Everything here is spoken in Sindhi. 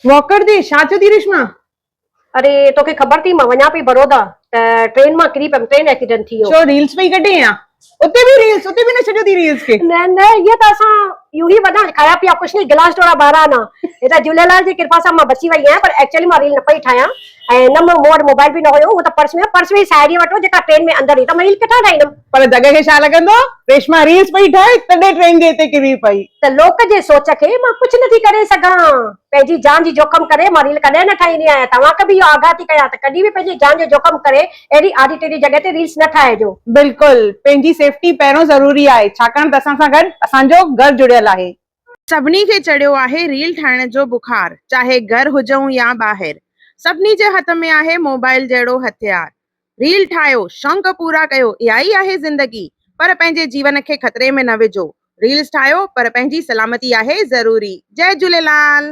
واڪر تي ڇا ٿيو ٿي رشما؟ اري توکي خبر ٿي مان وڃان پئي بڙودا ته ٽرين مان ڪري پيم ٽرين ايڪسيڊنٽ ٿي ويو. ڇو ريلز پئي ڪڍين يا؟ اتي به ريلز اتي به نه ڇڏيو ٿي ريلز کي. نه نه اهي ته اسان يون هي وڏا کايا پيا ڪجهه نهين گلاس ٽوڙا بارا آنا هي ته جهوليلال جي ڪرپا سان مان بچي وئي آهيان پر ايڪچوئلي مان ريل نه پئي ٺاهيان ۽ نه مون وٽ موبائل به نه هيو اهو ته پرس ۾ هو پرس ۾ ئي ساهيڙيء وٽ هو جيڪا ٽرين ۾ اندر هئي ته مان ريل ڪٿان ٺاهيندم. پر جڳ کي ڇا لڳندو ريشما ريلز پئي ٺاهي تڏهن ٽرين جي هتي ڪري پئي. ته لوڪ جي سوچ کي مان ڪجهه نه ٿي ڪري سگهان. پنهنجي جان جي جوکم ڪري مان ريل ڪڏهن نه ٺاهيندي آهيان. توهان کي به اهو آگاهه ٿي ڪيان ته ڪڏهن به پنهنجي جان جو جوکم ڪري اهڙي آڏي ٽيڏي جڳهه تي ريلز نه ٺاهجو. بلڪل پنهنجي سيفٽي پهريون ضروري آهي ڇاڪاڻ ته اسان سان گڏ اسان جو گهر جڙيل آهي. سڀني کي چڙهيو آهي ريل ٺاهڻ جو بخار، چاهي گهر هجون يا ٻاهر، سڀني جي هٿ ۾ آهي موبائل جهڙو هٿيار. ريل ٺاهيو، شونق پورا ڪيو، اها ئي آهي زندگي، پر پنهنجي جيون کي خطري ۾ نه وجهو. ريلز ٺاهيو، پر پنهنجي سلامتي آهي ضروري. جئي جهوليلال.